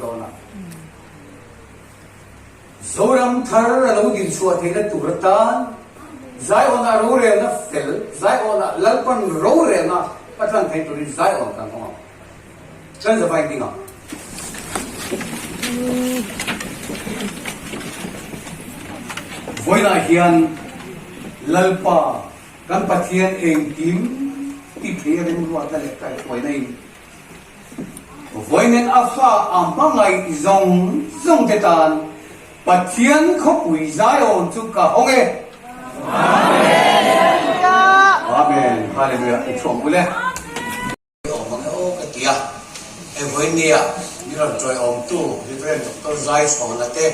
dawn a. Zoram thar a lo din chhuah theihna tur atan Zion-ah rorelna fel, Zion-ah Lalpan rorelna a tlan theih turin Zion kan hawng ang. Kan zavai ding ang. Vawiinah hian Lalpa kan Pathian engkim ti thei a remruatna leh kaihhruaina in Vawiin a fa a hmangaih zawng zawng te tan Pathian khawpui Zion chu ka hawng e. Amen. Amen. Hallelujah. I thuam ule. Awm ang e aw ka ti a. Hei vawinia mi rawn tawiawmtu Reverend Doctor Zai Chhawna te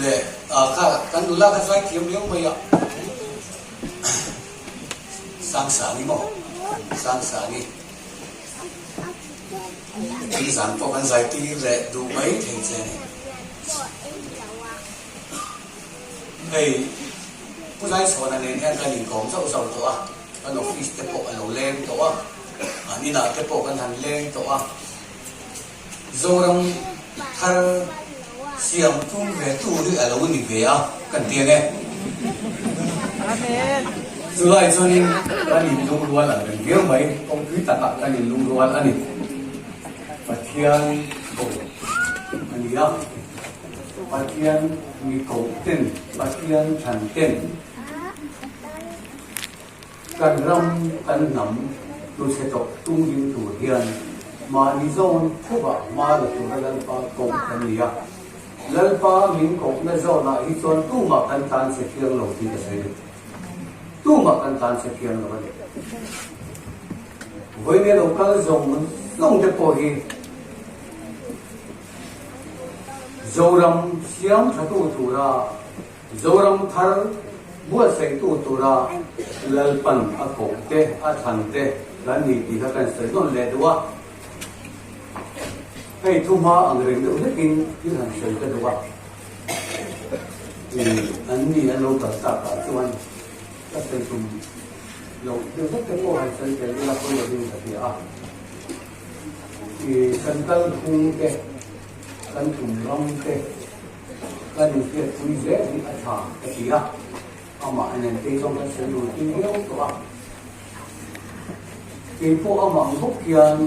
leh kha kan nula kha zai thiam riau mai a, Sangsani maw? Sangsani tih zan pawh kan zai tir leh duh mai thei che a ni. Hei Pu Zai Chhawna nen hian kan inkawm zauh zauh tawh a. Kan office te pawh a lo leng tawh a, an inah te pawh kan han leng tawh a. Zoram thar siam tum ve tu hi a lo ni ve a kan ti ang e. Chulai chuanin kan inlungrual ang reng viau mai, kawngpui takah kan inlungrual a ni. Pathian ko a ni a, Pathian mi koh ten, Pathian thlan ten, Kan ram, kan hnam hnuchhe tawh tung ding tur hian mahni zawn theuhah hma la tura Lalpa koh kan ni a. Lalpa min kohna zawnah hi chuan tumah kan tlan chhe thiang lo tih ka sawi duh. Tumah kan tlan chhe thiang lo a ni. Vawiin lo kal zawng zawng te pawh hi Zoram siam thatu tura Zoram thar buatsaihtu tura Lalpan a koh te, a thlan te kan ni tih kha kan sawi nawn leh duh a. Hei thu hma ang reng deuh hlekin thil han sawi ka duh a. An ni an lo kal tak ah chuan ka sawi tum loh deuh hlek te pawh han sawi tel ila pawi lovin ka hria a. Kan kalphung te, kan tum ram te, Kan inhriatpui zel hi a tha ka ti a, amah nen phei chuan kan sawi dun thin viau tawh a. Kei pawh amah ang bawk hian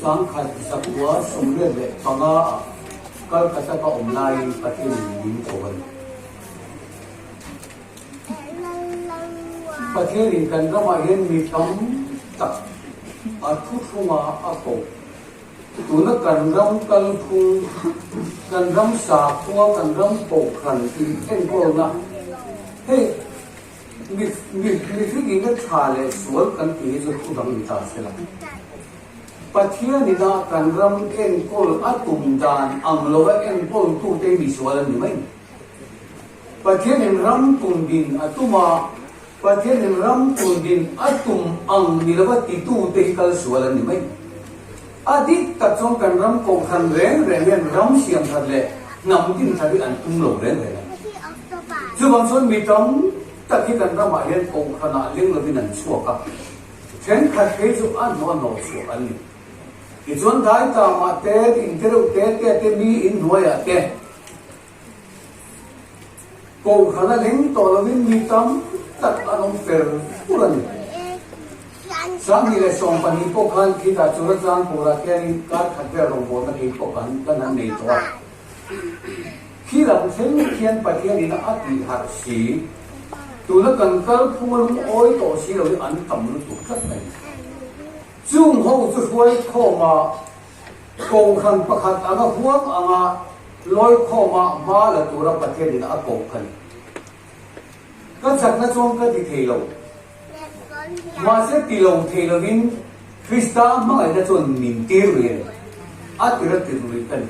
sangkhat zakua 85 ah Calcutta ka awm laiin Pathianin min ko a ni. Pathianin kan ramah hian mi tam tak a thuthlunga a koh. Tuna kan ram kalphung, kan ram sakhua, kan ram kohhran inenkawlna hei mi mi mihringin a tha leh sual kan tih hi chu thu dang ni ta se la. Pathianin a kan ram enkawl a tum dan ang lova enkawltute hi misual an ni mai. Pathianin ram tum din a tum a, Pathianin ram tun din a tum ang ni lova titute hi kal sual an ni mai. A dik tak chuan kan ram kohhran reng reng hian ram siam that leh hnam din that hi an tum lo reng reng a. Chuvang chuan mi tam tak hi kan ramah hian kohhranah leng lovin an chhuak a, thenkhat phei chu a hnawh a hnawh chhuah an ni. Tichuan daitamah te, in te reuh te te te mi inhnuaiah te, Kohhran a leng tawh lovin mi tam tak an awm fer fur a ni. 2012 pawh khan khitah Churachandpur-ah khianin kar khat vel rawngbawlna kei pawh kan kan han nei tawh a. Khi lam thleng khian Pathianin a tih harh si, tuna kan kalphung a lungawi tawh si lo hi an tam lutuk tlat mai. Chung ho chu hruai khawma Kohhran pakhat anga huam anga lawikhawma hma la tura Pathianin a koh ka ni. Ka chakna chuan ka ti thei lo. Mahse ti lo thei lovin Krista hmangaihna chuan min tir lui a ni. A tir a tir lui ka ni.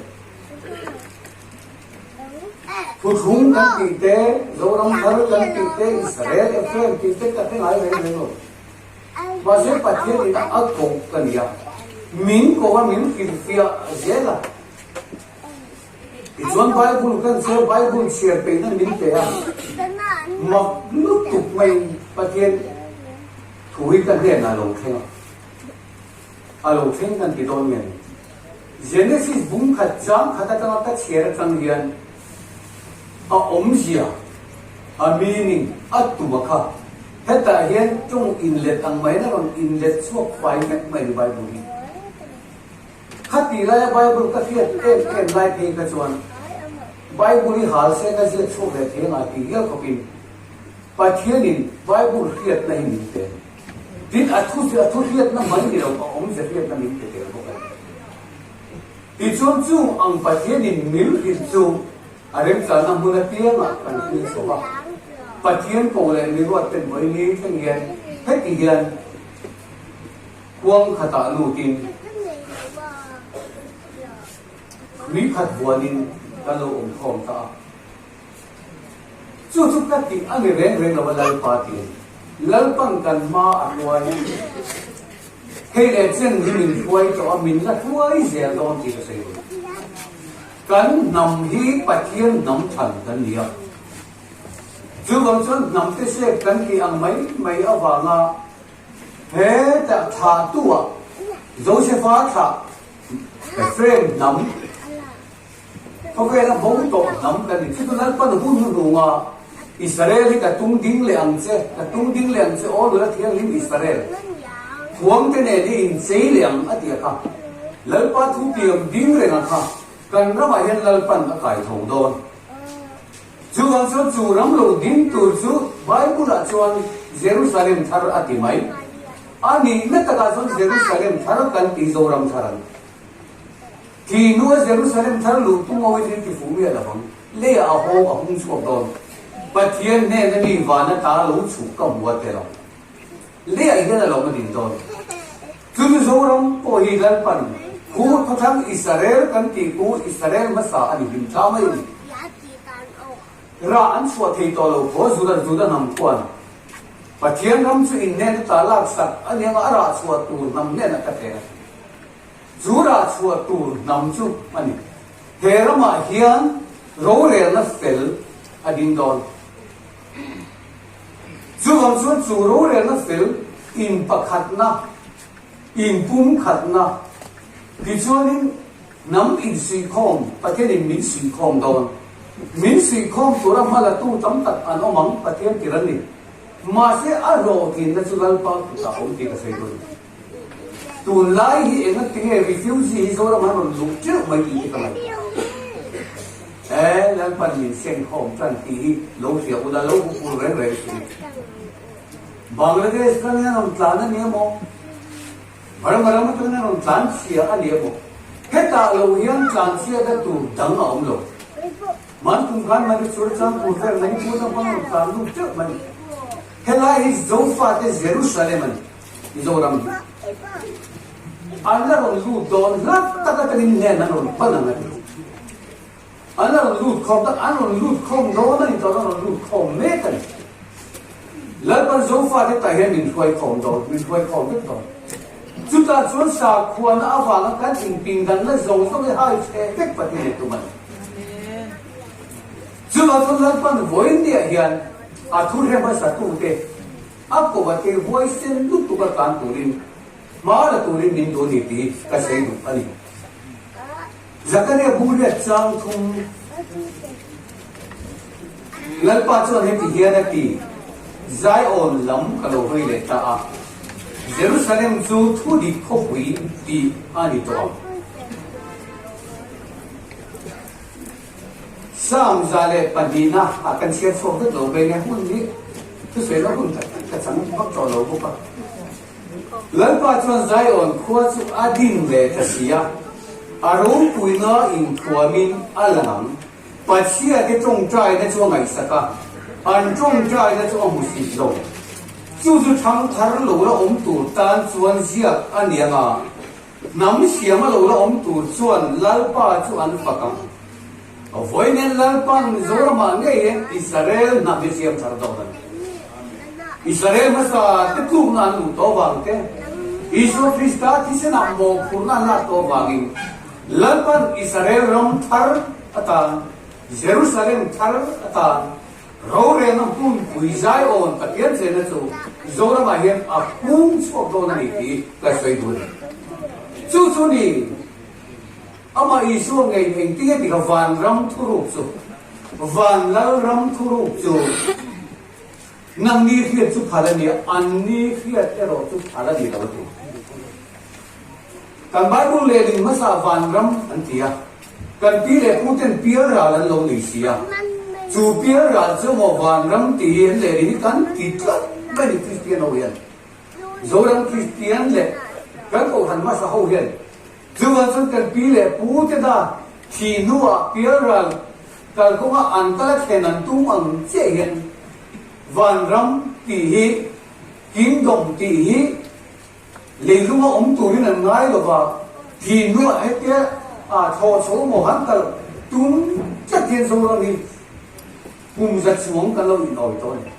Thuthlung kan tih te, Zoram thar kan tih te, Israel, Ephraim tih te ka hre ngai reng reng lo. Mahse Pathian in a koh ka ni a, min koh a min hrilhfiah zel a. Tichuan Bible kan chhiar, Bible chhiar peihna min pe a, mak lutuk maiin Pathian thu hi ka hnenah a lo thleng a, a lo thleng kan ti dawn nge ni? Genesis bung khat chang khat atanga ka chhiar atang hian a awmzia, a meaning, a tum a kha. Hetah hian tawng inlet ang maiin a rawn inlet chhuak fai vek mai ni Bible hi. Khati laia Bible ka hriat em em lai phei kha chuan Bible hi hal se ka ziak chhuak leh thei anga tih hial khawpin Pathianin Bible hriatna hi min pe. Tin, a thu a thu hriatna mai ni lo, a awmze hriatna min pe tel bawk a ni. Tichuan chung ang Pathianin mil hrilh chu a remchanna hmun apiangah kan hrilh chho a. Pathian ko leh miruat ten vawi ni thleng hian heti hian Kuang khatah lutin hrui khat vuanin kan lo awm khawm ta a. Chu chu ka tih a ni reng reng lo a Lalpa ti a ni. Lalpan kan hma a hruai. Hei leh chen hi min hruai tawh a, min la hruai zel dawn tih ka sawi duh. Kan hnam hi Pathian hnam than kan ni a. Chuvang chuan hnam te sep kan tih ang mai mai avanga Hetah thlahtuah Josefa thlah Ephraim hnam khawvela bo tawh hnam kan ni. Chutu Lalpan hun hnuhnunga Israel hi ka tung ding leh ang che, ka tung ding leh ang che aw nula thianghlim Israel, khuangte nen i inchei leh ang a ti a kha. Lalpa thu piang ding reng a kha kan ramah hian Lalpan a kai tho dawn. Chuvang chuan chu ram lo ding tur chu Bible-ah chuan Jerusalem thar a ti mai. A nihna takah chuan Jerusalem thar kan ti Zoram thar an ti hnua Jerusalem thar luh tum ho hi thil ti fuh miah lovang. Leiah a hawng a hung chhuak dawn. Pathian hnena mi van ata lo chhuk ka hmu a tel ang. Leiah hian a lo ma din dawn. Chu Mizoram pawh hi Lalpan khu khawthlang Israel kan tih khu Israel hmasa a ni hlim thla mai a ni. Rah an chhuah thei tawh lo khaw Juda Juda hnam khuan Pathian ram chu in hnen ata lak sak a nia a rah chhuah tur hnam hnenah ka tel a. Chu rah chhuah tur hnam chu a ni. He ramah hian rorelna fel a ding dawn. Chuvang chuan chu rorelna fel in pakhatna, in pumkhatna, tichuanin hnam insuihkhawm, Pathianin min suihkhawm dawn. Min suihkhawm tura hmalatu tam tak an awm ang, Pathian tir an ni. Mahse a hlawhtlinna chu Lalpa kutah a awm tih ka sawi dawn. Tunlai hi engatinge refugee hi Zoram an rawn luh teuh mai tih hi ka ngaihtuah. He Lalpan min sengkhawm tan tih hi lo hria ula lo hupur reng reng suh. Bangladesh atangin an rawn tlan a ni emaw, Burma ram atangin an rawn tlan chhia a ni emaw, hetah lo hian tlan chhiatna tur dang a awm lo. Man kum khan Manipur Changpur vel Manipur lampang an rawn tlan lut teuh mai. Helai hi Zofate Jerusalem a ni. Mizoram hi an la rawn lut dawn hlat tak atangin hnen an rawn pan ang a ti. An la rawn lut khawm tak, an rawn lut khawm dawn a ni tawh, an rawn lut khawm mek a ni. Lalpan Zofate tah hian min hruai khawm dawn, min hruai khawm vek dawn. Chutah chuan sakhuana avanga kan inpindanna zawng zawng hi hai chhe vek Pathian leh tum a ni. Chuvang chuan Lalpan vawiin hian a thu hre hmasa tute, A kawh a te huaisen lutuk a tlan turin hma la turin min duh a ni tih ka sawi duh a ni. Zakaria bu riat chang thum Lalpa chuan heti hian a ti, Zion lam ka lo hawi leh ta a, Jerusalem chu thu dik khawpui tih a ni tawh ang. Psalm 102 ah kan chhiar chhuak vek lo mai nia, hun hi thusawi loh hun ka chang vak tawh lo bawk a. Lalpa chuan Zion khua chu a din leh ta si a, a ropuina inthuamin a lang ang. Pathiate tawngtaina chu a ngaihsak a, an tawngtaina chu a hmusit lo. Chu chu thangthar lo la awm tur tan chuan ziak a ni ang a. Hnam siam a lo la awm tur chuan Lalpa chu an fak ang. Vawiin Lalpa'n Mizoramah ngei hian Israel hnam hi siam thar dawn a ni. Israel hmasa te tlukna an luh tawh vang te, Isua Krista thisenah mawhphurhna an lak tawh vangin Lalpa'n Israel ram thar atan, Jerusalem thar atan, Rorelna hmunpui Zion Pathian chenna chu Zoramah hian a hung chhuak dawn a ni tih ka sawi duh a ni. Chu chu ni. Amah Isua ngei engtin nge tikha vanram thuruk chu, van lalram thuruk chu nangni hriat chu phal a ni a, anni hriat erawh chu phal a ni lo a ti. Kan Bible lehling hmasa vanram an ti a, kan pi leh pu ten pialral an lo nei si a, chu pialral chu maw vanram tih hi an lehling hi kan ti tlat mai ni Kristian ho hian. Zoram Kristian leh kan kohhran hmasa ho hian Chuvang chuan kan pi leh pu te da thih hnuah pialral kalkawnga an kal a thlen an tum ang chiah hian vanram tih hi kingdom tih hi leilunga awm turin an ngai lova, thih hnuah hetia a thlawh chho maw han kal tum tlat hian Zoram hi kum za chuang kan lo inawi tawh a ni.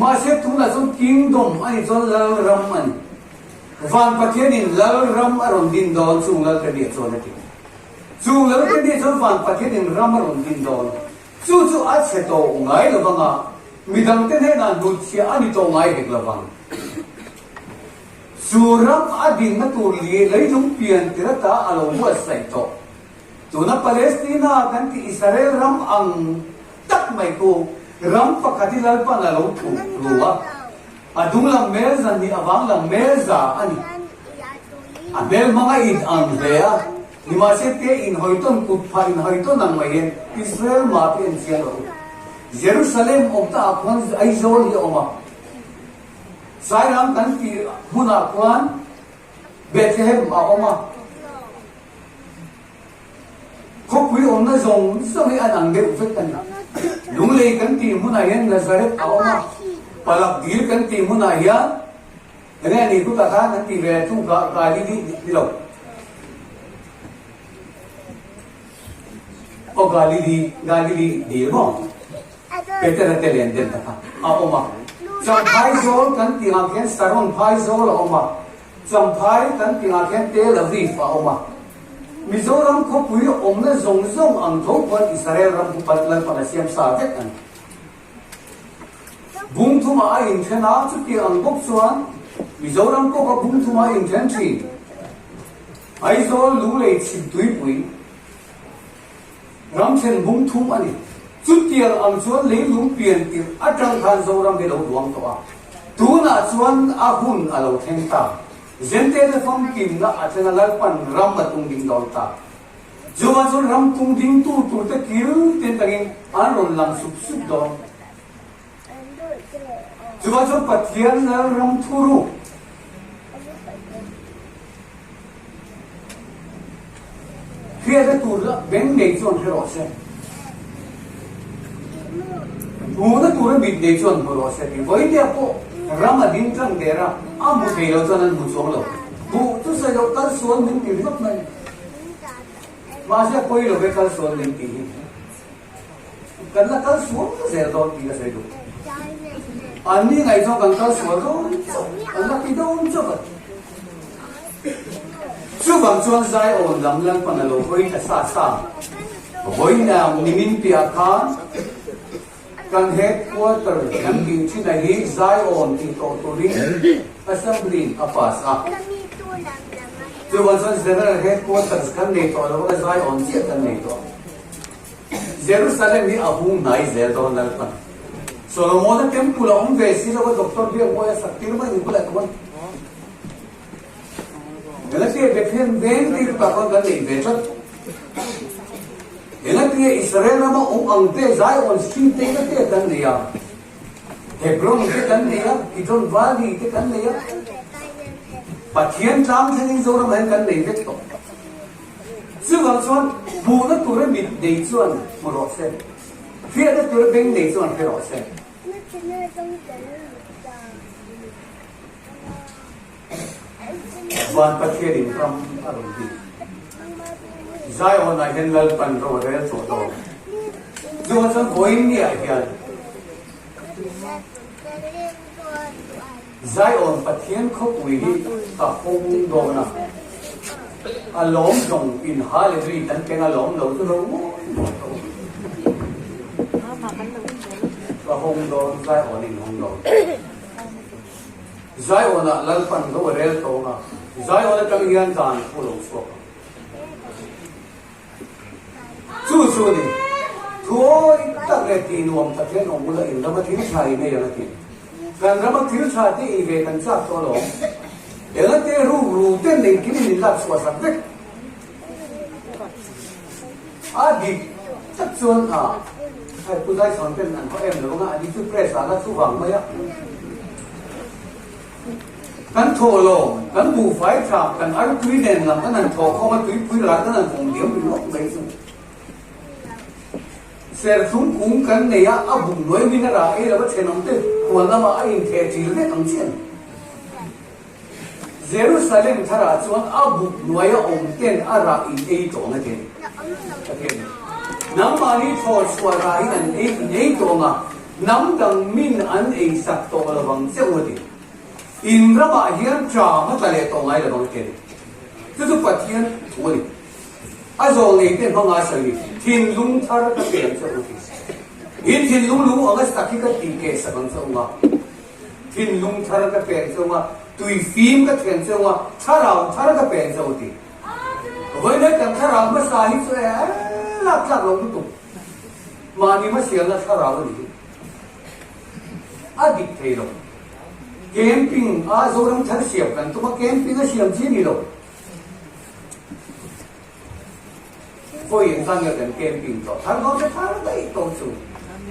Mahse tunah chuan kingdom a nih chuan lalram a ni. Van Pathianin Lalram a rawn din dawn chung Laltania chuan a ti. Chung Laltania chuan Van Pathianin ram a rawn din dawn. Chu chu a chhe tawh ngai lo vang a, midangte hnenah hnutchhiah a ni tawh ngai hek lo vang. Chu ram a dinna tur li leilung pian tir ata a lo buatsaih tawh. Tuna Palestina kan tih Israel ram ang tak mai khu ram pakhat hi Lalpan a lo thup ru a. A dung lam hmel zan nih avang lam hmel za a ni. A hmel hmang a in ang hle a, nimahse te inhawi tawn kut phah inhawi tawn ang mai hian Israel mah te en chiang lo. Jerusalem awm ta ah khuan Aizawl hi a awm a, Sairam kan tih hmun ah khuan Bethlehem a awm a. Khawpui awmna zawng zawng hi an ang deuh vek a ni. Lunglei kan tih hmunah hian Nazareth a awm a, Palak dil kan tih hmunah hian enge a nih kutah khan an ti ve thung kha Galili ni lo. Aw Galili, Galili dil maw? Petera te len den ta kha a awm a. Champhai zawl kan tih ang khian Saron phai zawl a awm a. Champhai kan tih ah khian Tel Aviv a awm a, Mizoram khawpui awmna zawng zawng ang tho khuan Israel ram upat Lalpan a siam sa vek a ni. Bung thumah a inthen a, chutiang ang bawk chuan Mizoram pawh kha bung thumah a inthen thin. Aizawl Lunglei chhim tuipui ram thlen bung thum a ni. Chutiang ang chuan leilung pian tirh atang khan Zoram hi lo duang tawh a, tunah chuan a hun a lo thleng ta. Zentete famkimna a thleng a, Lalpan ram a tung ding dawn ta. Chuvang chuan ram tung ding tu turte kil tin tangin an rawn lang sup sup dawn. Chuvang chuan Pathian Lalram thuruk. Hriatna tur la beng nei chuan hre rawh se. Hmuhna tura mit nei chuan hmu rawh se tih vawinia pawh ram a ding tlang der a, a hmu thei lo chuan an hmu chuang lo. Hmuh chu sawi loh kal sual min ti ringawt mai. Mahse a pawi lo ve kal sual min tih hi. Kan la kal sual zel dawn tih ka sawi duh. Anni ngaihchuan kan kal sual dawn chauh, kan la ti dawn chauh a. Chuvang chuan Zion lam Lalpan a lo hawi ta sa sa. Vawiin nimin piah khan kan headquarter kan tih thin a hi Zion tih tawh turin Assembly in a pass a. Chuvang chuan General Headquarters kan nei tawh lo a, Zion chiah kan nei tawh. Jerusalem hi a hung hnai zel dawn Lalpan. Solomona temple a awm ve si lo a Doctor Biakmawia a sak tir mai ni bulah chuan Engati Bethlehem veng tir tak khan kan nei ve tlat. Engati Israel rama awm ang te Zion Street te engati kan nei a, Hebron te kan nei a, Kidron Valley te kan nei a, Pathian tlang thlengin Zoram ah hian kan nei vek tawh. Chuvang chuan hmuhna tura mit nei chuan hmu rawh se, hriatna tura beng nei chuan hre rawh se. Van Pathianin ram a rawn ti. Zion-ah hian Lalpan ro a rel tawh dawn. Chuvang chuan vawiin niah hian Zion Pathian khawpui hi ka hawng dawn a, a lawm zawng in Hallelui kan keng a lawm lo chu lo mawi mawi tawh. Ka hawng dawn, Zion in hawng dawn. Zion ah Lalpan ro a rel tawng a, Zion atang hian dan thu lo chhuak ang. chu ni. Thuawi tak leh tih nuam tak hian awm ula in rama thil tha in ei ang a ti. Kan rama thil tha te ei ve kan chak tawh alawm. Enga te ruk ru ten engkim in lak chhuah sak vek. A dik tak chuan a hei Pu Zaichhawn ten an haw em lo anga a ni chu press ah la thu vang mai a. Kan thawh lo, kan buhfai thlak, kan artui nen lam kan han thawh khawm a, tuipui ral kan han vawng diam ringawt mai chu. Serthlum kung kan nei a, a buk nuai min a rah ei lo a, thenawmte huan lamah a intheh ṭil vek ang chian. Jerusalem tharah chuan a buk nuaia awm ten a rah in ei tawh ang a ti. Pathian in nangmahni thaw chhuah rah in an ei in ei tawh ang a, hnam dang min an ei sak tawh lo vang che u a ti. In ramah hian ṭam a tla leh tawh ngai lo vang a ti a ni. Chu chu Pathian thu a ni. A zawl nei te hmanga sawi thinlung thar ka pe ang che u a ti. In thinlung lung anga sak hi ka tih keh sak ang che u a. Thinlung thar ka peng cheu a, tui fim ka thian cheu a, thlarau thar ka peng cheu ti. Vawiin kan thlarau hmasa hi chu e lak tlak lo lutuk. Mahni hmasialna thlarau a ni hi. A dik thei lo. Camping a Zoram thar siam kan tum a, camping a siam chi a ni lo. Vawiin khan nge kan camping tawh thar dawn te thar daih tawh chu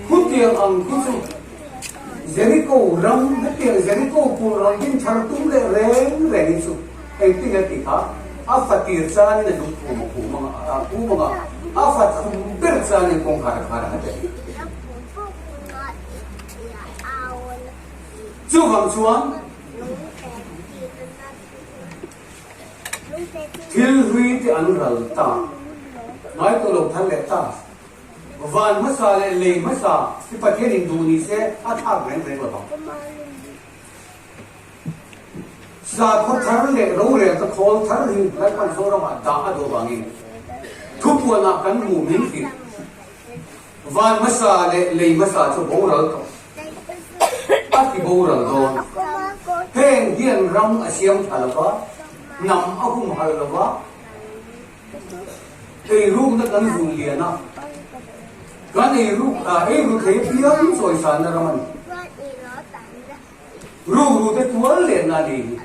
khutiang ang khu chu Jericho ram hetiang Jericho pur ram din thar tum leh reng reng hi chu engtin nge tih kha a fatir chanin a lung phum a phum anga a phum anga a fa thum ber chanin kawngkhar a khar ang a ti. Chuvang chuan. Thil hlui te an ral ta. Ngai tawh lo thar leh ta. Van hmasa leh lei hmasa hi Pathian in duh ni se a thlak reng reng lo vang. Sakhaw thar leh rorel ka khawl thar hi Lalpan Zoramah dah a duh avangin thupuanah kan hmuh min hrilh. Van hmasa leh lei hmasa chu boral tawh. A ti boral dawn. Heng hian ram a siam tha lo va, hnam a humhal lo va, eirukna kan vun lian a, kan eiruk eiru thei apiang chawisanna ram a ni. Rukru te tual lenna a ni hi.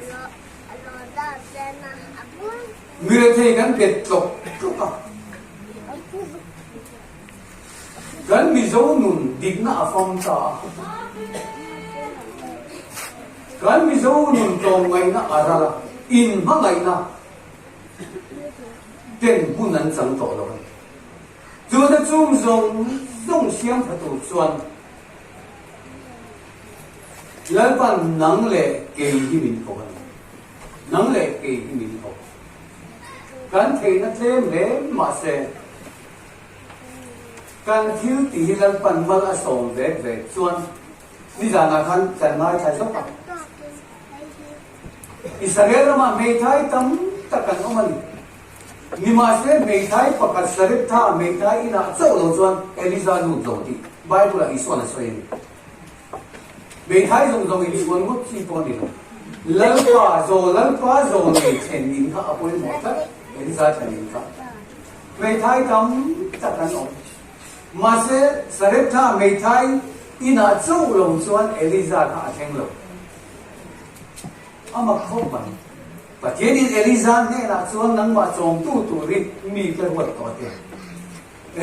Mirethei kan bet tlawk tlawk a. Kan Mizo nun dikna a fam ta a. Kan Mizo nun tlawmngaihna a ral a, inhmangaihna ten hmun an chang tawh lo a ni. Chute chung zawng zawng siam tha tur chuan Lalpan nang leh kei hi min ko a ni. Nang leh kei hi min ko. Kan theihna tlem hle mahse, Kan thil tih hi Lalpan mal a sawm vek vek chuan nizanah khan kan ngaithla zawk a. Israel ramah hmeithai tam tak an awm a ni. Nimahse hmeithai pakhat Sareptha hmeithai inah chauh lo chuan Eliza lut lo tih Bible-ah Isua'n a sawi a ni. Hmeithai zawng zawng inchhuan ngawt chi pawh a ni lo. Lalpa zaw Lalpa zaw nei thlen in kha a pawimawh tlat Eliza thlen in kha. Hmeithai tam tak an awm. Mahse, Sareptha hmeithai inah chauh lo chuan Eliza kha a thleng lo. A mak khawp mai. Pathianin Eliza hnenah chuan nangmah chawmtu turin mi ka ruat tawh a ti.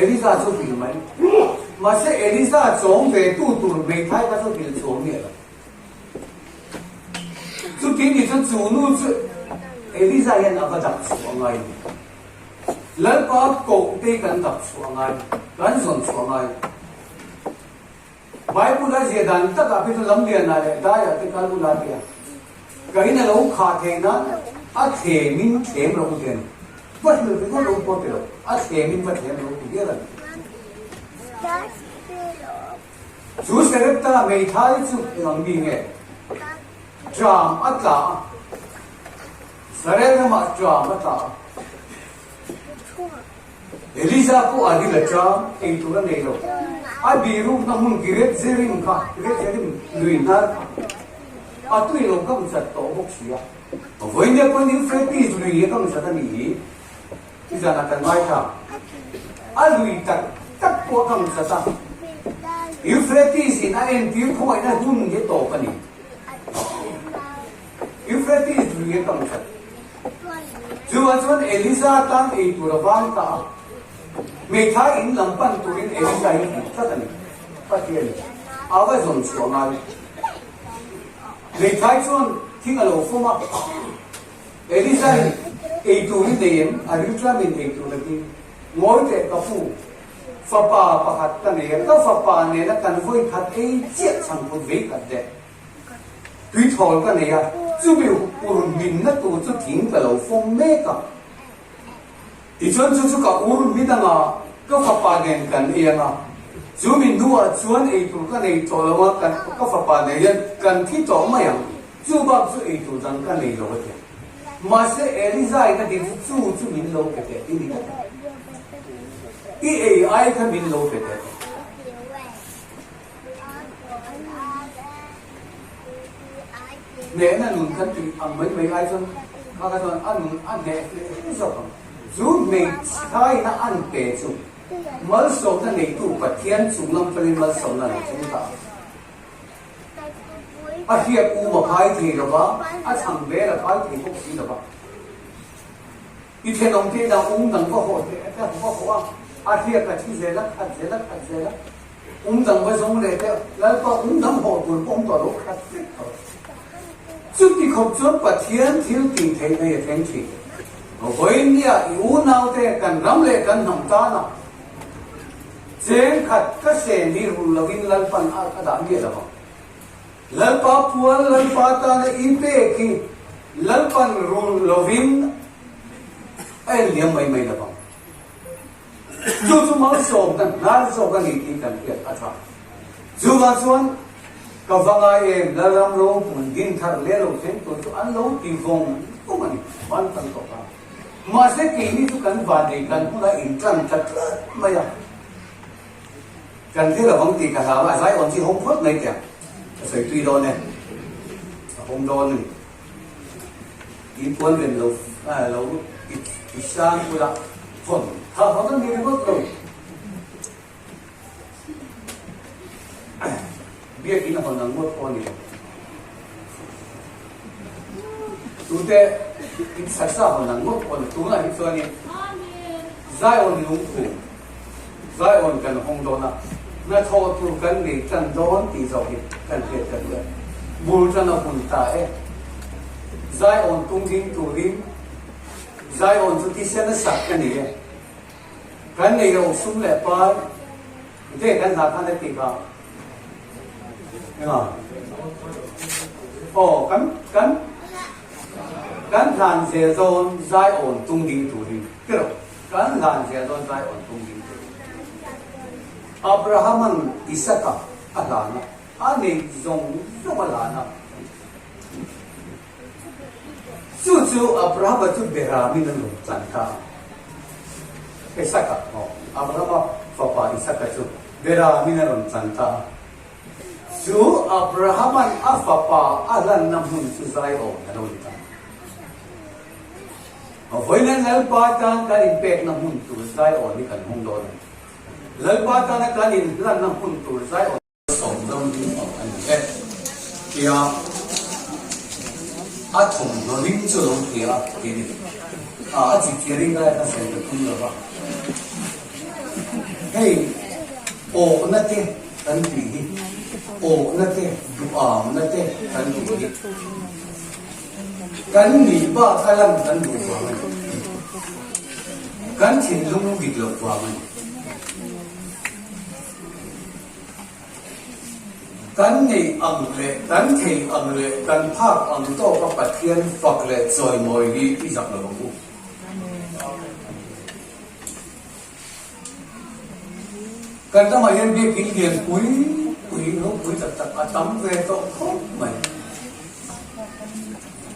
Eliza chu hrilh mai. Mahse, Eliza chawm ve tu tur hmeithai kha chu hrilh chhuang miah lo. Chuti ni chuan chu nu chu Eliza hian a va dak chhuah a ngai a ni. Lalpa koh te kan dap chhuah ngai, kan zawn chhuah ngai. Bible a zia dan takah phei chuan Lamliana leh Daia te kal ula tia ka in a lo khah theih nan a thlem in thlem lo u ti a ni. Va hril ringawt lo pawh ti lo, a thlem in va thlem lo ti hial a ni. Chu Sarepta hmeithai chu eng mi nge? Ṭam a tla a. Israel ramah ṭam a tla a. Eliza pawh a ril a ṭam, ei tur a nei lo. A birukna hmun Kiret Jerim kha, Kiret Jerim lui hnar kha a tui lo kam chat tawh bawk si a. Vawinia pawn Euphrates lui a kam chat a nih hi. Nizanah kan ngaithla. A lui tak tak pawh a kang chat a. Euphrates in a entir khawngaihna hun hi tawp a ni. Euphrates lui a kang chat. Chuvang chuan Elisa tan ei tur a vang ta a. Hmeithai in lam pan turin Elisa hi tih tlat a ni. Pathian a va zawn chhuah ngai. Hmeithai chuan thing a lo fawm a. Elisa in ei tur hi nei em? A riltlamin ei tur a ti. Ngawi teh ka pu, fapa pakhat ka nei a, ka fapa nena kan vawi khat ei chiah chhangphut vei khat leh tuithawl ka nei a, chumi ur hminna tur chu thing ka lo fawm mek a. Tichuan chu chu ka ur hmin anga ka fapa nen kan ei anga, chumi hnuah chuan ei tur ka nei tawh lo a, ka fapa nen hian kan thi tawh mai ang. Chu bak chu ei tur dang ka nei lo a ti. Mahse Elizai ka ding chu chu chu min lo pe teh ti ni tlat a. I ei ai kha min lo pe teh. Hnehna nun kan tih ang mai mai ai chuan kha kha chuan a nun a hneh hle hle zawk ang. Chu hmeichhaina an pe chu malsawmna neitu Pathian chunglam atangin malsawmna a lo thleng ta a. A hriat um a phai thei lo va, a chhang vel a phai thei bawk si lo va. I thenawm te inah um dang va hawh teh a va hawh a, a hriat a thi zel a, khat zel a, khat zel a. Um dang va zawng leh teh, Lalpa um dang hawh tur pawh awm tawh lo, khat vek tawh. Chuti khawp chuan Pathian thil tih theih nei a thleng thin. Vawinia i unaute kan ram leh kan hnam tana Cheng khat ka sen hi rul lovin Lalpan a ka dah miah lo ang. Lalpa pual Lalpa tana i pek hi Lalpan rul lovin a en liam mai mai lo ang. Chu chu malsawmna hnar zawk a ni tih kan hriat a tha. Chuvang chuan ka va ngai em Lalram ropui din thar leh lo thleng tur chu an lo ti vawng vawng a ni. Van kan tawp a. Mahse keini chu kan vannei kan huna intlan tlat tlat mai a, kan hre lovang tih ka hlau a, a zai awn chi hawng phawt mai teh, ka sawi tui dawn e, a hawng dawn a ni. Tih puan ven lo lo i sang ula hawn kha hawn a ni ringawt lo. Biakin a hawn ang ngawt pawh a ni lo. Tute in saksa hawn ang ngawt pawh a ni. Tunah hi chuanin Zion lungphum, Zion kan hawng dawn a, hnathawh tur kan nei tan dawn tih zawk hi kan hriat ka duh e. Bul tan a hun ta e. Zion tung ding turin Zion chu thisen a sak ka ni e. Kan nei lo sum leh pai ve kan hna khan a ti kha enga aw kan kan kan hlan zel dawn zai awn tung ding turin tiraw kan hlan zel dawn zai awn tung ding turin Abrahaman Isaka a hlan a a nei zawng zawng a hlan a Chu chu Abrahama chu Beramin a rawn chan ta a. Isaka, aw, Abrahama fapa Isaka chu Beramin a rawn chan ta a. Chu Abrahama'n a fapa a hlanna hmun chu Zion a lo ni ta. Vawiin Lalpa tan kan inpekna hmun tur Zion hi kan hung dawn a ni. Lalpa tana kan inhlanna hmun tur Zion. Sawmdam ding awm a ni e tia a thawmhnaw ring chu lo hria a ti a ni. A a chipchhiar ring lai kha sawi ka tum lo va. Hei awhna te kan tih hi, awhna te, duhamna te kan tih hi kan nih bak a lan kan duh vang a ni. Kan thinlung dik loh vang a ni. Kan neih ang leh kan theih ang leh kan phak ang tawka Pathian fak leh chawimawi hi i zak lo ang u. Kan ramah hian biakinn lian pui pui, ropui tak tak a tam ve tawh khawp mai.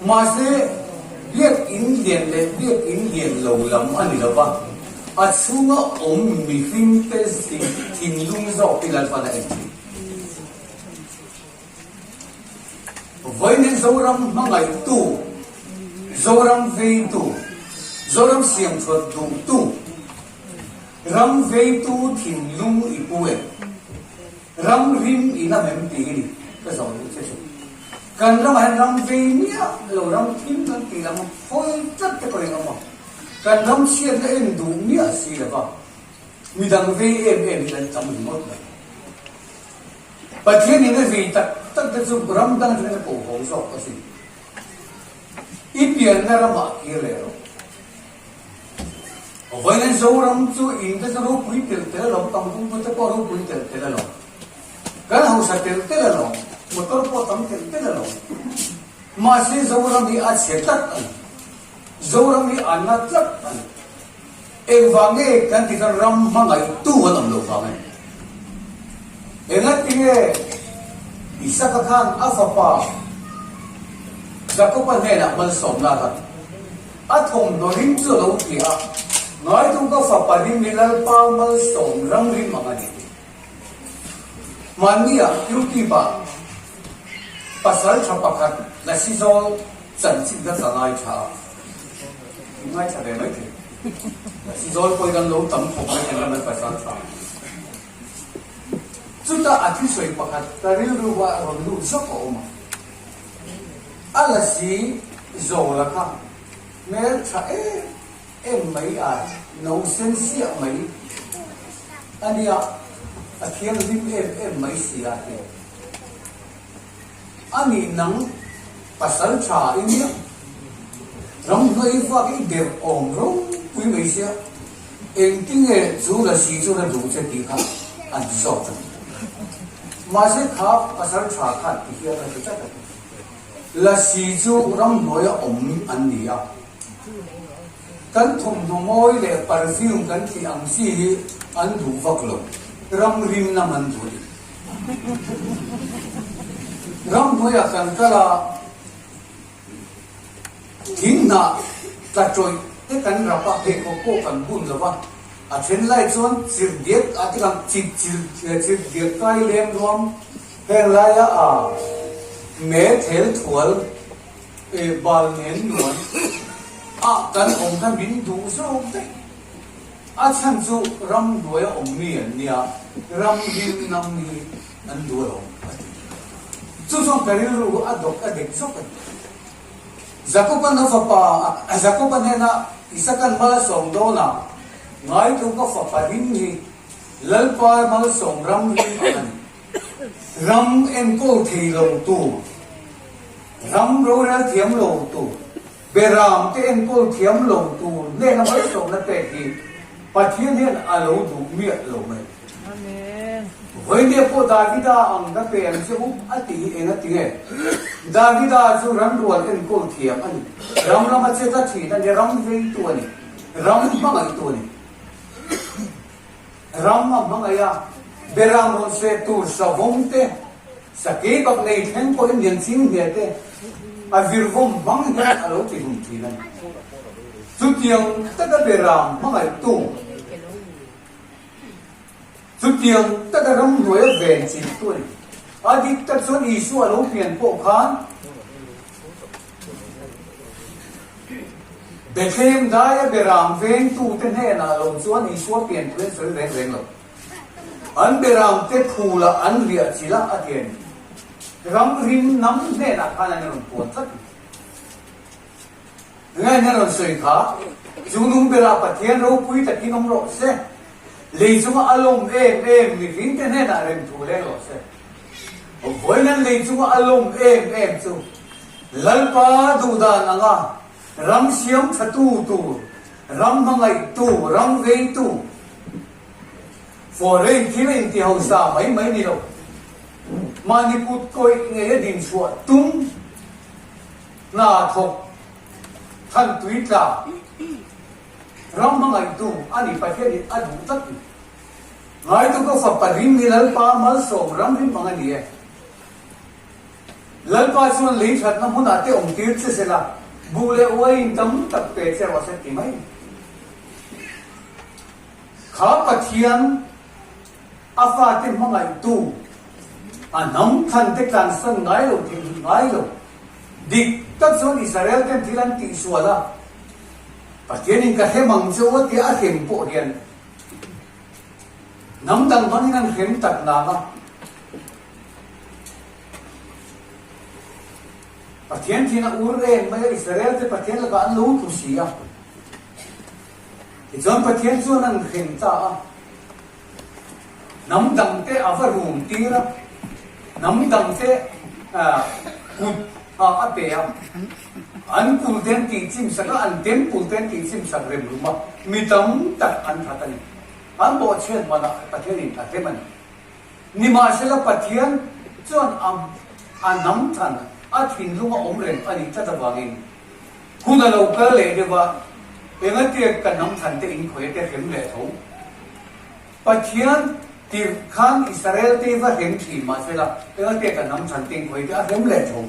Mahse, biakinn lian leh biakinn lian lo lam a ni lo va, a chhunga awm mihringte thinlung zawk hi Lalpan a en thin. Vawiin Zoram hmangaihtu, Zoram veitu, Zoram siamthuat duhtu, Ram veitu thinlung i pu em? Ram rim i nam em tih hi ni ka zawh duh che chu. Kan ramah hian ram vei miah lo, ram thim kan tih lam hawi tlat te pawhin awm a. Kan ram chhiatna en duh miah si lo va, midang vei em em hi kan tam ringawt mai. Pathian in a vei tak tak te chu ram dang atangin a koh haw zawk asin. I pianna ramah kir leh rawh. Vawiin Zoram chu in te chu ropui tel tel alawm, pangpung pui te pawh ropui tel tel alawm, kan hausa tel tel alawm, motor pawh tam tel tel alawm. Mahse Zoram hi a chhe tlat a ni. Zoram hi a na tlat a ni. Engvang nge kan ti chuan ram hmangaihtu an awm lo vang a ni. Engatinge Isaka khan a fapa Jakoba hnenah malsawmna a hlat? A thawmhnaw rim chu a lo ti a, Ngaitu ka fapa rim hi Lalpa malsawm ram rim ang a ni ti. Hmanni ah YouTube ah pasal tha pakhat Lasi Zawl chanchin kha ka ngaithla a, in ngaithla ve mai thei. Lasi Zawl pawhin an lo tam khawp mai kan ram an pasal tha. Chutah a thusawi pakhat ka rilru ah rawn lut zawk a awm a. A la si Zola kha hmel tha em em mai a no sen siah mai a nia, a thianghlim em em mai si a ti. A nih nang pasal tha i nia, ramhnuai vak i der awm ropui mai sia, engtinge chu la si chu la duh che tih kha an zawt a ni. Mahse kha pasal tha khan ti hian a ti tlat a ti. Lasi chu ramhnuaia awm an ni a, kan thawmhnaw mawi leh perfume kan tih ang chi hi an duh vak lo, ram rim nam an duh a ni. Ramhnuaiah kan kal a, thing hnah tla tawih te kan rap a, pheikhawk pawh kan bun lo va, a then lai chuan chirhdiak a ti ang, chirhdiak kai leng ruam Heng laia a me thel thual bal nen nuan a kan awm kha min duh zawk daih. A chhan chu ram hnuaia awm mi an nia, ram him nam hi an duh alawm a ti. Chu chuan ka rilru a dawk a dek zawk a ni. Jakoban a fapa Jakoba hnena Isakan mal a sawm dawnah ngaitu ka fapa him hi Lalpa malsawm ram rim ang a ni. Ram enkawl thei lo tu, ram rorel thiam lo tu, beram te enkawl thiam lo tu hnena malsawmna pek hi Pathian hian a lo duh miah lo mai. Vawinia pawh Davida ang ka pe ang che u a ti hi eng a ti nge? Davida chu ram rual enkawl thiam a ni. Ram lama che tla thin a ni, ram veitu a ni, ram hmangaihtu a ni. Ram a hmangaih a, beram rawn seh tur savawm te, sakei bak nei thleng pawhin lian ching hle te, a virvawm hmang hian a lo ti hlum thin a ni. Chutiang taka beram hmangaihtu, chutiang taka ramhnuaia ven chintu a ni. A dik tak chuan Isua a lo pian pawh khan, Bethlehem daia beram vengtute hnenah lo chuan Isua pian thu an sawi reng reng lo. An beramte phulah an riah chilh a, a ti a ni. Ram rim nam hnenah khan an rawn puan tlat a ni. Tunge an rawn sawi kha? Chu nung berah Pathian ropui takin awm rawh se. Lei chunga a lawm em em mihringte hnenah rem thu leng rawh se. Vawiin an lei chunga a lawm em em chu Lalpa duhdan anga ram siam thatu tur, ram hmangaihtu, ram veitu, foreign thil a inti hausa mai mai ni lo, mahni kut kawih ngei a dinchhuah tum hna thawk than tui tla ram hmangaihtu a ni Pathianin a duh tlat ni. Ngaitu ka fapa rim hi Lalpa malsawm ram rim ang a ni e. Lalpa chuan lei thatna hmunah te awm tir che sela, buh leh uaiin tam tak pe che rawh se ti mai. Kha Pathian a fate hmangaihtu, a hnam thlan te tlansan ngai lo theihnghilh ngai lo. Dik tak chuan Israel ten thil an tihsual a, Pathianin ka hrem ang che u a tia a hrem pawh hian. Hnam dang hmangin an hrem tak nang a. Pathian thin a ur em mai a, Israel te Pathian lakah an lo tlu si a. Tichuan Pathian chuan an hrem ta a. Hnam dang te a va rum tir a, hnam dang te kut ah a pe a. An kul te an tihchim sak a, an temple te an tihchim sak rem rum a, mi tam tak an that a ni. An bawhchhiat manah Pathianin a hrem a ni. Nimahsela Pathian chuan a a hnam than a thinlung a awm reng a nih tlat avangin hun a lo kal leh deuh a, engatia ka hnam than te in khawi te hrem leh tho. Pathian tirh khan Israel te va hrem thin mahsela engatia ka hnam than te in khawi te a hrem leh tho.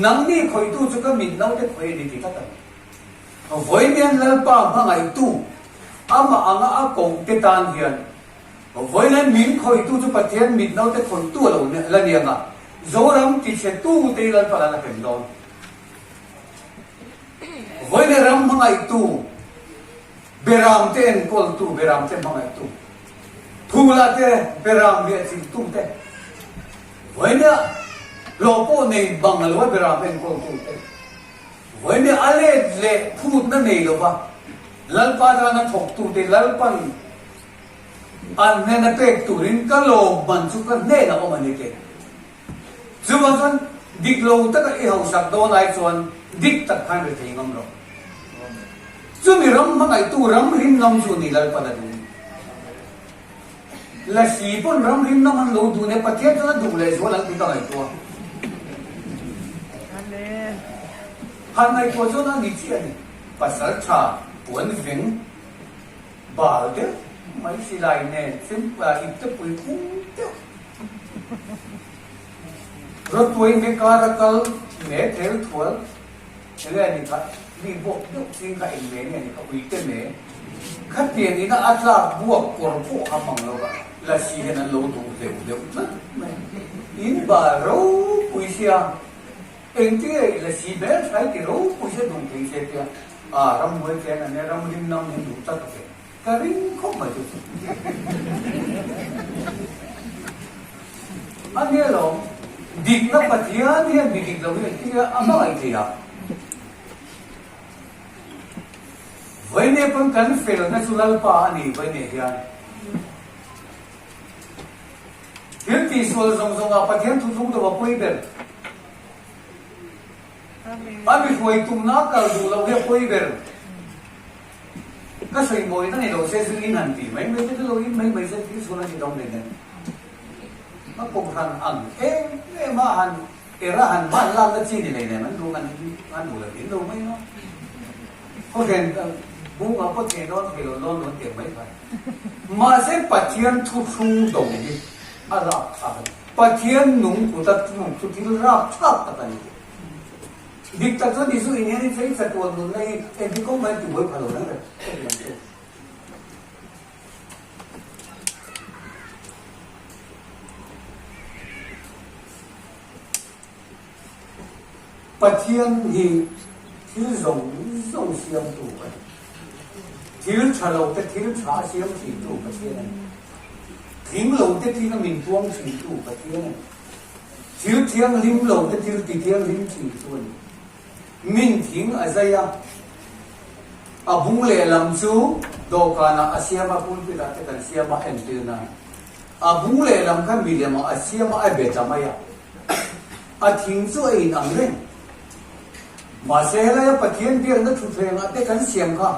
Nangni khawitu chu ka mit naute khawi a ni ti tlat a ni. Vawiin Lalpa hmangaihtu amah anga a koh te tan hian Vawiin min khawitu chu Pathian mit naute khawitu a lo la ni ang a, Zoram tichhetu te hi Lalpa lan a hrem dawn. Vawiin ram hmangaihtu, Beram te enkawltu, Beram te hmangaihtu, Phula te Beram riahchilhtu te, Vawiin hlawh pawh nei bang a lo a Beram enkawltu te, Vawiin a let leh phutna nei lova Lalpa tana thawktute Lalpan An hnena pek turin ka lawmman chu ka hnenah awm a ni te. Chuvang chuan dik lo taka i hausak dawn ai chuan dik tak khan rethei ngam rawh. Chumi ram hmangaihtu ram rim ngam chu ni Lalpan a duh. Lasi pawn ram rim ngam an lo duh nia Pathian chuan a duh leh zual ang tih ka ngaihtuah. Han ngaihtuah chuan a ni chiah a ni. Pasal tha puan veng. Bal deuh mai silai nen ipte pui kung deuh. Rawtuai me kar a kal me thel thual enge a ni kha mi buak deuh ching kha eng me nge a ni kha uite me khatiang ina a tlak buak kawr pawh kha hmang lo va lasi hian an lo duh hleuh deuh tlat mai. In bal ropui sia engtinge lasi hmel thlai ti ropui sia duh thei se tia A, ramhnuai chen a nia, ram rim nam hi duh tak ve. Ka ring khawp mai chu chu. A nia lo, dikna Pathian hian mi dik lo hi engtin nge a hmangaih thei a? Vawiin pawn kan felna chu Lalpa a ni vawiin hian. Thil tihsual zawng zawngah Pathian thuthlung deuh a pawi ber. A mi hruai tumna a kal duh loh hi a pawi ber. Ka sawi mawi na ni lo se zu in han ti mai mai te chu lo in mai mai se thil sual a ni dawng nen nen. A kohhran ang em em a han era han ban lak na chi ni nei nen an duh an an duh lo in lo mai a. Khawhren bung ah pawh thei dawn thei lo dawn lo an tiang mai phai. Mahse Pathian thuthlung do hi a rapthlak a ni. Pathian nung kuta tluk chu thil rapthlak tak a ni. Dik tak chuan Isu in hian i chei chatuan nunna hi engti kawng mai tibuai pha lo reng reng ka ti ang che. Pathian hi thil zawng zawng siamtu a ni. Thil tha lo te thil tha a siam thintu Pathian a ni. Tling lo te tlinga min tuang thintu Pathian a ni. Thil thianghlim lo te thil ti thianghlim thintu a ni. Min thing a zai a, a bung lehlam chu dawhkanah a siam a, pulpit ah te kan siam a entir nan. A bung lehlam kha milem ah a siam a, a be ta mai a. A thing chu a in ang reng. Mahse helaia Pathian biakna thutthlengah te kan siam kha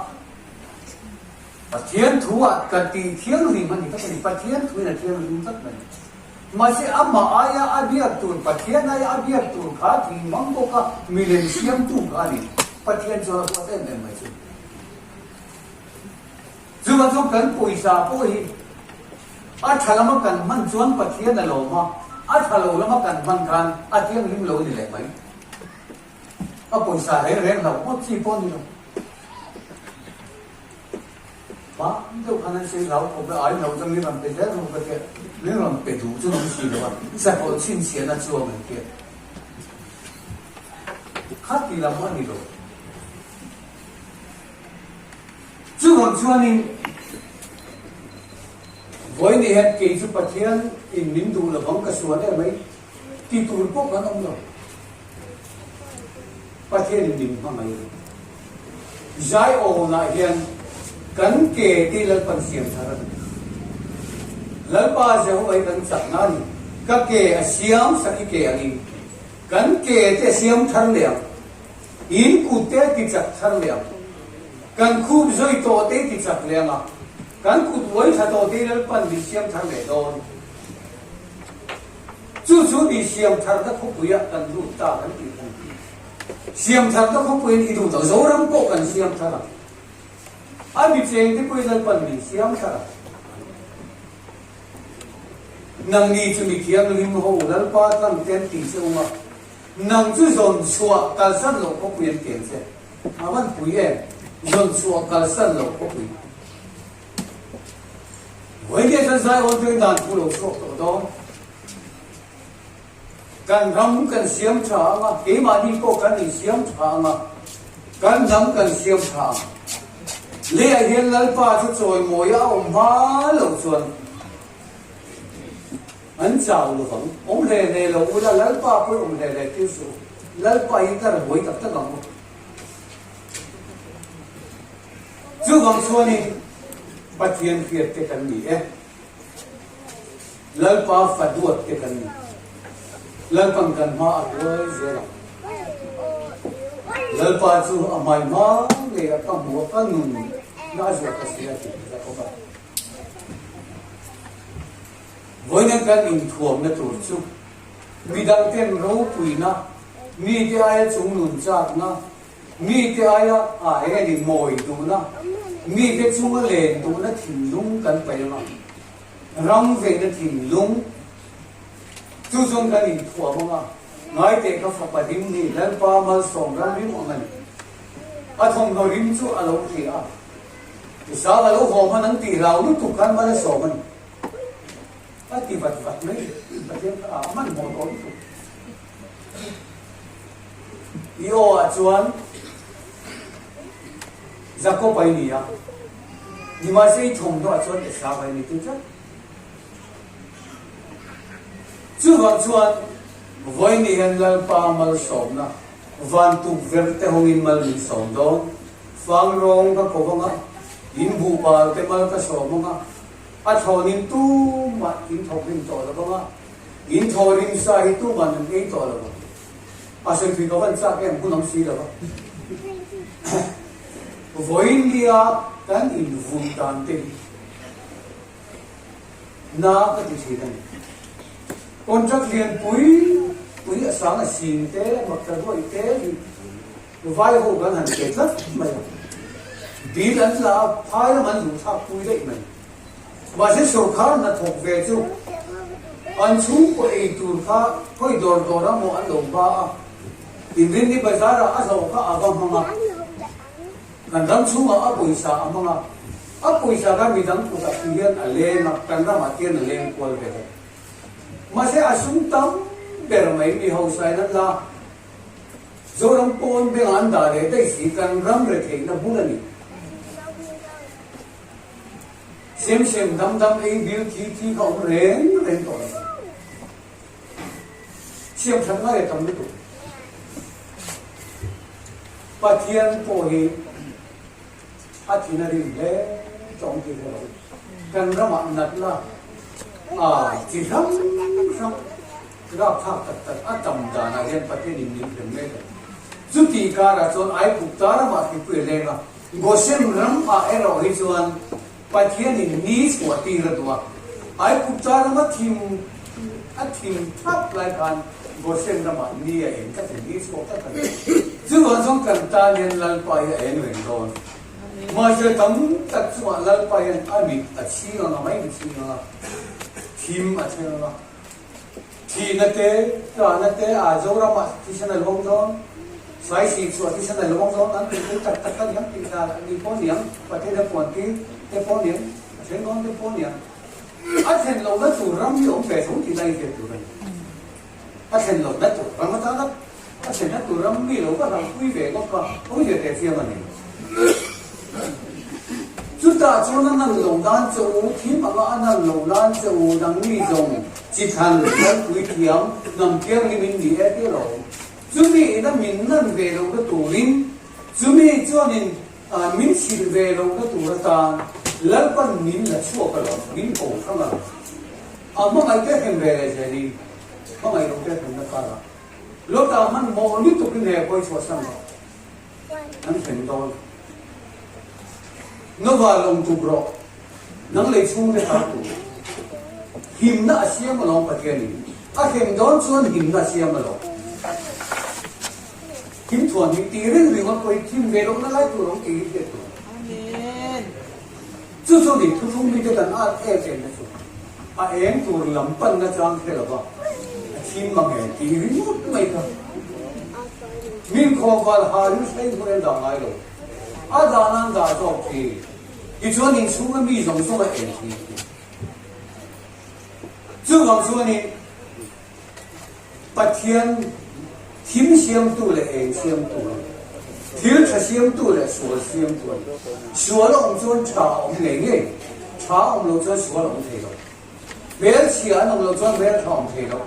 Pathian thu ah ka tih thianghlim a ni tak a ni. Pathian thu in a thianghlim tlat mai. Mahse amah aia a biak tur, Pathian aia a biak tur kha thing mang bawk a milem siamtu kha a ni. Pathian chuan a huat em em mai chu. Chuvang chuan kan pawisa pawh hi a tha lama kan hman chuan Pathian a lawm a, a tha lo lama kan hman khan a thianghlim lo a ni leh mai. A pawisa reng reng hlauh ngawt chi pawh a ni lo. Hma deuh khan an sawi hlau khawp e, ai lo chuan min rawn pe zel ru ka tia, min rawn pe duh chu nung si lo a, sakawlh chhinchhiahna chu a rawn tia. Khati lam a ni lo. Chuvang chuanin. Vawiin hian kei chu Pathian in min duh lovang ka sual em mai ti tur pawh kan awm lo. Pathian in min hmangaih a ni. Zion-ah hian kan ke te Lalpan siam thar a ni. Lalpa Jehovah hi kan chakna a ni. Ka ke a siam sak i ke angin kan ke te a siam thar leh ang. In kut te a ti chak thar leh ang. Kan khup zawi tawh te i ti chak leh ang a, kan kut uai tha tawh te i Lalpan min siam thar leh dawn. Chu chu ni siam tharna khawpuiah kan lut ta kan tih kha ni. Siam tharna khawpuiin i duh tak Zoram pawh kan siam thar a, a mi chengte pawhin Lalpan min siam thar a. Nangni chu mi thianghlim ho Lalpa tlang te an ti che ung a, nang chu zawn chhuah kalsan loh khawpui an ti ang che. A van pui em? Zawn chhuah kalsan loh khawpui. Vawiin chuan Zion chu dan thu lo chhuak tawh dawn. Kan ram kan siam tha ang a, keimahni pawh kan insiam tha ang a, kan hnam kan siam tha ang. Leiah hian Lalpa chu chawimawi a awm hma loh chuan an chau lovang. Awm hle hle lo ula, Lalpa pawh awm hle hle tir suh u. Lalpa hi ka rabuai tak tak ang u. Chuvang chuanin Pathian hriat te kan ni e. Lalpa fa duat te kan ni. Lalpan kan hma a hruai zel ang. Lalpa chu a hmai hma ngei a ka hmu a, ka nun na a zuah ka si a ti Jakob a. Vawiin kan inthuamna tur chu midang ten ropuina, mite aia chungnun chakna, Mite aia a eng a ni mawi duhna, mite chunga len duhna thinlung kan paih ang a, ram veina thinlung chu chuan kan inthuam ang a, ngaiteh ka fapa ding hi Lalpa malsawm ram rim ang a ni. A thawmhnaw rim chu a lo hria a, Isaka lo haw hman ang tih hlau lutuk khan mal a sawm a ni. A ti vat vat mai, Pathian kha a hmanhmawh tawh lutuk. I aw ah chuan Jakob a i ni a, nimahse i thawmhnaw ah chuan Esau a i ni tir tlat. Chuvang chuan vawiin hian Lalpa malsawmna van tukverh te hawngin mal min sawm dawn. Fang rawng ka ko vang a, in buhbal te mal ka sawm ang a, a thlawnin tumah in thawkrim tawh lo vang a, In thaw rim sa hi tuman an ei tawh lo a, a sawi thui ka van chak em hun awm si lo a. Vawiin nia kan invun dan te hi na ka ti thin a ni. Contract lian pui pui a sang a sin te, a mak ta ruai te hi vai ho kan han pe tlat mai a. Bill an la a, phai lam an luh thlak pui daih mai. Mahse sawrkar hnathawk ve chu an chhungkaw ei tur kha khawi dawr dawr a maw an lo ba a, Inrinni bazar ah a hlawh kha a va hmang a, kan ram chhungah a pawisa a hmang a, a pawisa kha midang kutah ti hian a leng a, kan ramah tian a leng kual vel a. Mahse a sum tam ber mai mi hausa in an la Zoram pawn bengah an dah leh daih si, kan ram retheihna bul a ni. Sem sem dam dam ei bil thi thi kha awm reng reng tawh lo. Siam that ngai a tam lutuk. Pathian pawh hi a thin a rim hle tawng tih hre lo. Kan ramah natna a chi hrang hrang rapthlak tak tak a tam danah hian Pathianin min hrem mek a ni. Chutih karah chuan Aigupta ramah hripui a leng a. Goshen ram ah erawh hi chuan Pathianin ni chhuah tir a duh a, Aigupta rama thim a thim thap lai khan Goshen ramah ni a eng tlat a ni, ni chhuak tlat a ni. Chuvang chuan kan tan hian Lalpa hi a eng reng dawn. Mahse tam tak chungah Lalpa hian a mit a chhing ang a, mai mit chhing ang a, thim a thleng ang a. Thihna te, tlahna te a Zoramah thisen a luang dawn, Saisih chhuah thisen a luang dawn an tih pui tak tak a niang tih dan a ni pawh niang, Pathian a puan tir te pawh niang, a thleng dawn te pawh niang. A thlen lohna tur ram hi awm ve tho tih lai hriat tur a ni. A thlen lohna tur ram atana a thlenna tur ram mi lo va hlauhpui ve ngawt kha awmzia teh chiang a ni. Chutah chuan a nan lo nan che u, thim anga a nan lo nan che u, nangni zawng chi thlan lalpui thiam hnam thianghlim in ni e tih a lo awm. Chumi ina min nan ve lohna turin, chumi chuanin min chhilh ve lohna tur atan Lalpan min la chhuak a lo, min ko hrang a lo. A hmangaih te hrem ve leh zelin, hmangaih lo te hremna karah Lota hmanhmawh lutukin he pawi chhuahsan lo. An hrem dawn. Nova lawng tuk rawh. Nang lei chhung te tar tur. Himna a siam alawm Pathianin. A hrem dawn chuan himna a siam alawm. Thim thuan hi ti reng ringawt pawh hi thim ve lohna lai tur a awm tih hi hriat tur. Chu chu ni thuthlung mite kan at em em na chu a eng tur lam panna chang hre lova a thim mang e tih ringawt mai kha min khawmval ha ring hrei hmun an dah ngai lo. A dan an dah zawk thin. Tichuan inchhunga mi zawng zawng a eng thin. Chuvang chuanin Pathian thim siamtu leh eng siamtu a ni. Thil tha siamtu leh sual siamtu a ni. Sual a awm chuan tha a awm ngei ngei. Tha a awm loh chuan sual a awm thei lo. Hmelchhia an awm loh chuan hmeltha a awm thei lo.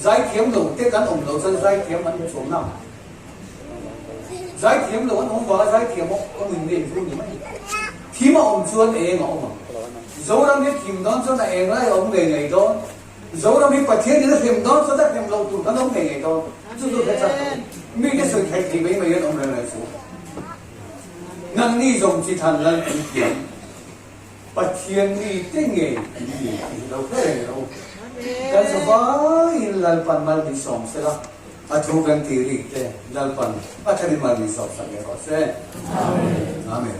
Zaithiam lo te kan awm loh chuan zaithiam an awm chuang nang. Zaithiam lo an awm vanga zaithiam awm in nen chu ni mai. Thim a awm chuan eng a awm ang. Zoram hi thim dawn chuan a eng lai a awm ngei ngei dawn. Zoram hi Pathian in a hrem dawn chuan a hrem loh tur kan awm ngei ngei dawn. Chu chu hre chak lo. Mite sawi theih thei mai mai an awm reng reng suh. Nangni zawng chi than lal kan thiam. Pathian mite ngei an ni tih hi lo hre reng rawh u. Kan zavaiin Lalpan mal min sawm sela, a thu kan tih rik te Lalpan a tharin mal min sawm sak leh rawh se. Amen.